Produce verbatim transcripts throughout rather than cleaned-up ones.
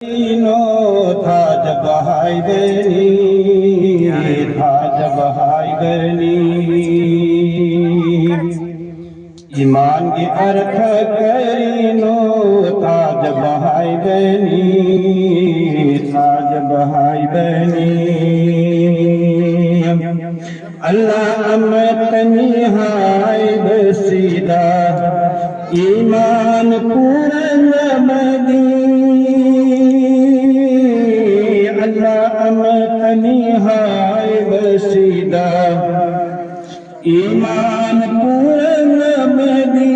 ꯅꯣ ꯊꯥꯖꯕ ꯍꯥꯏꯕꯅꯤ, ꯊꯥꯖꯕ ꯍꯥꯏꯕꯅꯤ꯫ ꯏꯃꯥꯟꯒꯤ ꯑꯔꯊ ꯀꯔꯤꯅꯣ? ꯊꯥꯖꯕ ꯍꯥꯏꯕꯅꯤ, ꯊꯥꯖꯕ ꯍꯥꯏꯕꯅꯤ꯫ ꯑꯜꯂꯥ ꯑꯃꯠꯇꯅꯤ ꯍꯥꯏꯕꯁꯤꯗ ꯏꯃꯥꯟ ꯄꯨꯔꯅꯕꯅꯤ꯫ ꯑꯜꯂꯥ ꯑꯃꯠꯇꯅꯤ ꯍꯥꯏꯕꯁꯤꯗ ꯏꯃꯥꯟ ꯄꯨꯔꯅꯕꯅꯤ꯫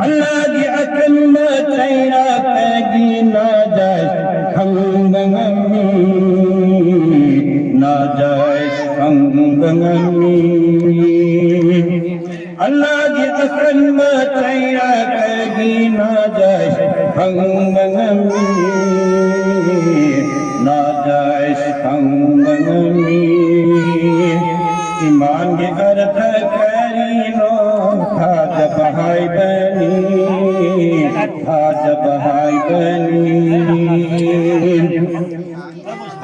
ꯑꯜꯂꯥꯒꯤ ꯑꯀꯟꯕ ꯆꯩꯔꯥꯛꯇꯒꯤ ꯅꯥꯖꯥꯏꯁ ꯈꯪꯕ ꯉꯝꯃꯤ, ꯅꯥꯖꯥꯏꯁ ꯈꯪꯕ ꯉꯝꯃꯤ꯫ ꯑꯜꯂꯥꯒꯤ ꯑꯀꯟꯕ ꯆꯩꯔꯥꯛꯇꯒꯤ ꯅꯥꯖꯥꯏꯁ ꯈꯪꯕ ꯉꯝꯃꯤ, ꯅꯥꯖꯥꯏꯁ ꯈꯪꯕ ꯉꯝꯃꯤ꯫ ꯏꯃꯥꯟꯒꯤ ꯑꯔꯊ ꯀꯔꯤꯅꯣ? ꯊꯥꯖꯕ ꯍꯥꯏꯕꯅꯤ, ꯊꯥꯖꯕ ꯍꯥꯏꯕꯅꯤ꯫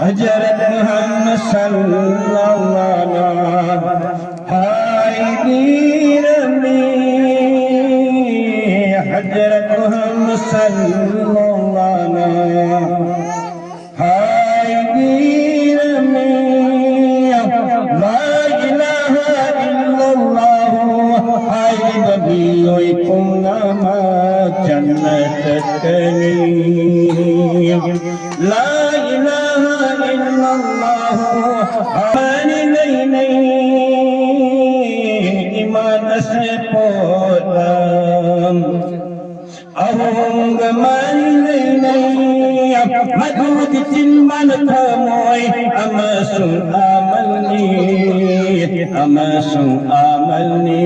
ꯍꯖꯔꯠ ꯃꯨꯍꯝꯃꯗ ꯁꯜꯂꯜꯂꯥꯍꯨ ꯍꯥꯏꯕꯤꯔꯝꯃꯤ꯫ ꯍꯖꯔꯠ ꯃꯨꯍꯝꯃꯗ ꯁꯜꯂꯜꯂꯥꯍꯨ ꯍꯥꯏꯕꯤꯔꯝꯃꯤ꯫ ꯂꯥ ꯏꯂꯥꯍ ꯏꯜꯂꯜꯂꯥꯍꯨ ꯍꯥꯏꯔꯤꯕ ꯃꯤꯑꯣꯏ ꯄꯨꯝꯅꯃꯛ ꯖꯟꯅꯠ ꯆꯠꯀꯅꯤ꯫ ꯂꯥ ꯏꯂꯥꯍ ꯏꯜꯂꯜꯂꯥꯍꯨ ꯑꯃꯅꯤ ꯂꯩꯅꯩ꯫ ꯏꯃꯥꯟ ꯑꯁꯤ ꯄꯣꯠꯂꯝ ꯑꯍꯨꯝꯒ ꯃꯔꯤ ꯂꯩꯅꯩ꯫ ꯃꯗꯨꯗꯤ ꯆꯤꯟꯕꯅ ꯊꯃꯣꯏ ꯑꯃꯁꯨꯡ ꯑꯃꯜꯅꯤ, ꯑꯃꯁꯨꯡ ꯑꯃꯜꯅꯤ꯫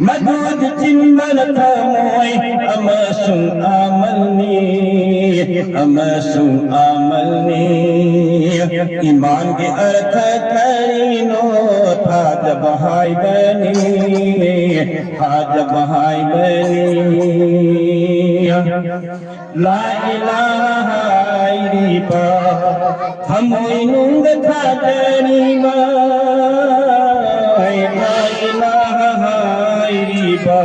ꯃꯗꯨꯗꯤ ꯆꯤꯟꯕꯅ ꯊꯃꯣꯏ ꯑꯃꯁꯨꯡ ꯑꯃꯜꯅꯤ, ꯑꯃꯁꯨꯡ ꯑꯃꯜꯅꯤ꯫ ꯏꯃꯥꯟꯒꯤ ꯑꯔꯊ ꯀꯔꯤꯅꯣ? ꯊꯥꯖꯕ ꯍꯥꯏꯕꯅꯤ, ꯊꯥꯖꯕ ꯍꯥꯏꯕꯅꯤ꯫ ꯂꯥ ꯏꯂꯥꯍ ꯍꯥꯏꯔꯤꯕ ꯊꯃꯣꯏꯅꯨꯡꯗ ꯊꯥꯖꯔꯤꯕ, ꯂꯥ ꯏꯂꯥꯍ ꯍꯥꯏꯔꯤꯕ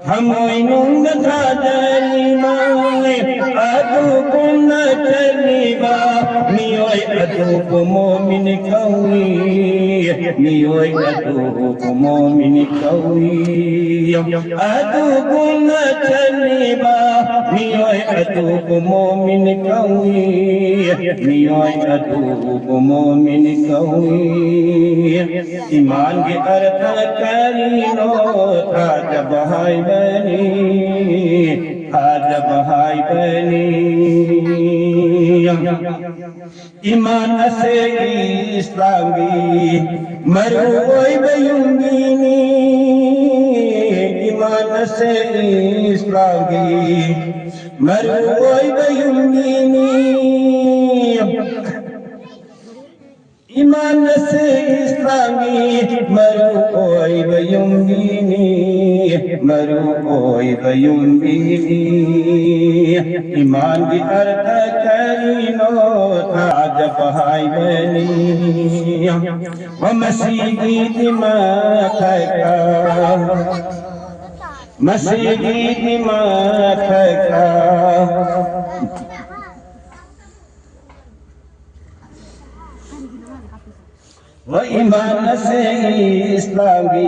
ꯊꯃꯣꯏꯅꯨꯡꯗ ꯊꯥꯖꯔꯤꯕ, ꯑꯗꯨꯒꯨꯝꯅ ꯆꯠꯂꯤꯕ ꯃꯤꯑꯣꯏ ꯑꯗꯨꯕꯨ ꯃꯣꯃꯤꯟ ꯀꯧꯏ꯫ ꯃꯤꯑꯣꯏ ꯑꯗꯨꯕꯨ ꯃꯣꯃꯤꯟ ꯀꯧꯏ꯫ ꯑꯗꯨꯒꯨꯝꯅ ꯆꯠꯂꯤꯕ ꯃꯤꯑꯣꯏ ꯑꯗꯨꯕꯨ ꯃꯣꯃꯤꯟ ꯀꯧꯏ꯫ ꯃꯤꯑꯣꯏ ꯑꯗꯨꯕꯨ ꯃꯣꯃꯤꯟ ꯀꯧꯏ꯫ ꯏꯃꯥꯟꯒꯤ ꯑꯔꯊ ꯀꯔꯤꯅꯣ? ꯊꯥꯖꯕ ꯍꯥꯏꯕꯅꯤ, ꯊꯥꯖꯕ ꯍꯥꯏꯕꯅꯤ꯫ ꯏꯃꯥꯟ ꯑꯁꯦ ꯏꯁꯂꯥꯝꯒꯤ ꯃꯔꯨꯑꯣꯏꯕ ꯌꯨꯝꯕꯤꯅꯤ꯫ ꯏꯃꯥꯟ ꯑꯁꯦ ꯏꯁꯂꯥꯝꯒꯤ ꯃꯔꯨꯑꯣꯏꯕ ꯌꯨꯝꯕꯤꯅꯤ꯫ ꯏꯃꯥꯟ ꯑꯁꯤ ꯏꯁꯂꯥꯝꯒꯤ ꯃꯔꯨꯑꯣꯏꯕ ꯌꯨꯝꯕꯤꯅꯤ, ꯃꯔꯨꯑꯣꯏꯕ ꯌꯨꯝꯕꯤꯅꯤ꯫ ꯏꯃꯥꯟꯒꯤ ꯑꯔꯊ ꯀꯔꯤꯅꯣ? ꯊꯥꯖꯕ ꯍꯥꯏꯕꯅꯤ꯫ ꯃꯁꯤꯒꯤꯗꯤ ꯃꯊꯛꯇ, ꯃꯁꯤꯒꯤꯗꯤ ꯃꯊꯛꯇ ꯍꯣꯏ, ꯏꯃꯥꯟ ꯑꯁꯦ ꯏꯁꯂꯥꯝꯒꯤ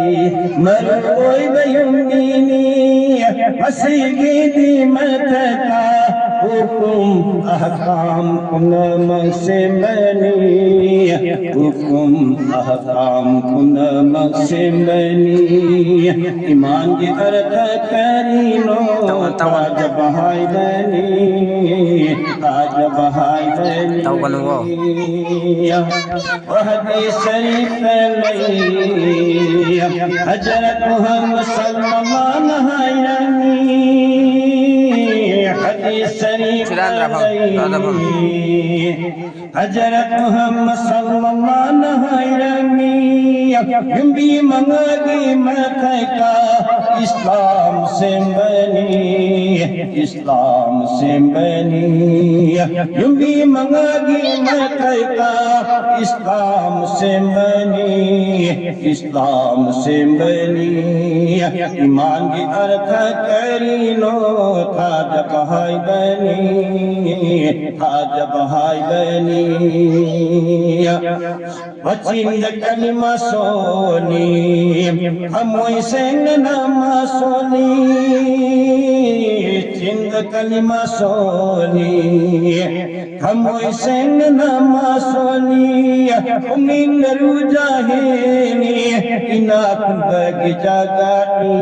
ꯃꯔꯨꯑꯣꯏꯕ ꯌꯨꯝꯕꯤꯅꯤ꯫ ꯃꯁꯤꯒꯤꯗꯤ ꯃꯊꯛꯇ ꯍꯨꯀꯨꯝ ꯑꯍꯀꯥꯝ ꯄꯨꯝꯅꯃꯛ ꯁꯦꯝꯕꯅꯤ꯫ ꯍꯨꯀꯨꯝ ꯑꯍꯀꯥꯝ ꯄꯨꯝꯅꯃꯛ ꯁꯦꯝꯕꯅꯤ꯫ ꯏꯃꯥꯟꯒꯤ ꯑꯔꯊ ꯀꯔꯤꯅꯣ? ꯇꯧꯒꯅꯨ, ꯇꯧꯒꯅꯨ꯫ ꯊꯥꯖꯕ ꯍꯥꯏꯕꯅꯤ꯫ ꯊꯥꯖꯕ ꯍꯥꯏꯕꯅꯤ꯫ ꯇꯧꯒꯅꯨꯀꯣ꯫ ꯋꯥꯍꯗꯤ ꯁꯔꯤꯐꯇ ꯂꯩ ꯍꯖꯔꯠ ꯃꯨꯍꯝꯃꯗ ꯁꯜꯂꯜꯂꯥꯍꯨ ꯍꯥꯏꯔꯝꯃꯤ꯫ ꯁꯔꯤꯐ ꯆꯨꯔꯥꯟꯗ꯭ꯔ ꯐꯝ, ꯇꯥꯗ ꯐꯝ꯫ ꯍꯖꯔꯠ ꯃꯨꯍꯝꯃꯗ ꯁꯜꯂꯜꯂꯥꯍꯨ ꯑꯂꯥꯏꯍꯤ ꯋꯥꯁꯜꯂꯝꯅ ꯍꯥꯏꯔꯝꯃꯤ, ꯌꯨꯝꯕꯤ ꯃꯉꯥꯒꯤ ꯃꯊꯛꯇ ꯏꯁꯂꯥꯝ ꯁꯦꯝꯕꯅꯤ, ꯏꯁꯂꯥꯝ ꯁꯦꯝꯕꯅꯤ꯫ ꯌꯨꯝꯕꯤ ꯃꯉꯥꯒꯤ ꯃꯊꯛꯇ ꯏꯁꯂꯥꯝ ꯁꯦꯝꯕꯅꯤ, ꯏꯁꯂꯥꯝ ꯁꯦꯝꯕꯅꯤ꯫ ꯏꯃꯥꯟꯒꯤ ꯑꯔꯊ ꯀꯔꯤꯅꯣ? ꯊꯥꯖꯕ ꯍꯥꯏꯕꯅꯤ, ꯊꯥꯖꯕ ꯍꯥꯏꯕꯅꯤ꯫ ꯃꯆꯤꯟꯗ ꯀꯂꯤꯃꯥ ꯁꯣꯜꯂꯤ, ꯊꯃꯣꯏ ꯁꯦꯡꯅ ꯅꯃꯥꯖ ꯁꯣꯜꯂꯤ꯫ ꯆꯤꯟꯗ ꯀꯂꯤꯃꯥ ꯁꯣꯜꯂꯤ, ꯊꯃꯣꯏ ꯁꯦꯡꯅ ꯅꯃꯥꯖ ꯁꯣꯜꯂꯤ꯫ ꯄꯨꯛꯅꯤꯡꯗ ꯔꯨꯖꯥ ꯍꯦꯜꯂꯤ, ꯏꯅꯥꯛ ꯈꯨꯟꯕꯒꯤ ꯖꯒꯥꯅꯤ,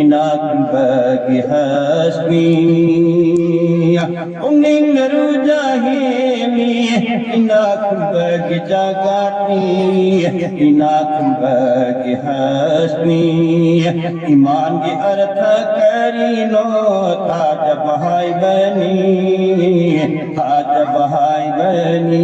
ꯏꯅꯥꯛ ꯈꯨꯟꯕꯒꯤ ꯍꯖꯅꯤ꯫ ꯄꯨꯛꯅꯤꯡꯗ ꯔꯨꯖꯥ ꯍꯦꯜꯂꯤ, ꯏꯅꯥꯛ ꯈꯨꯟꯕꯒꯤ ꯖꯒꯥꯅꯤ, ꯏꯅꯥꯛ ꯈꯨꯟꯕꯒꯤ ꯍꯖꯅꯤ꯫ ꯏꯃꯥꯟꯒꯤ ꯑꯔꯊ ꯀꯔꯤꯅꯣ? ꯊꯥꯖꯕ ꯍꯥꯏꯕꯅꯤ, ꯊꯥꯖꯕ ꯍꯥꯏꯕꯅꯤ꯫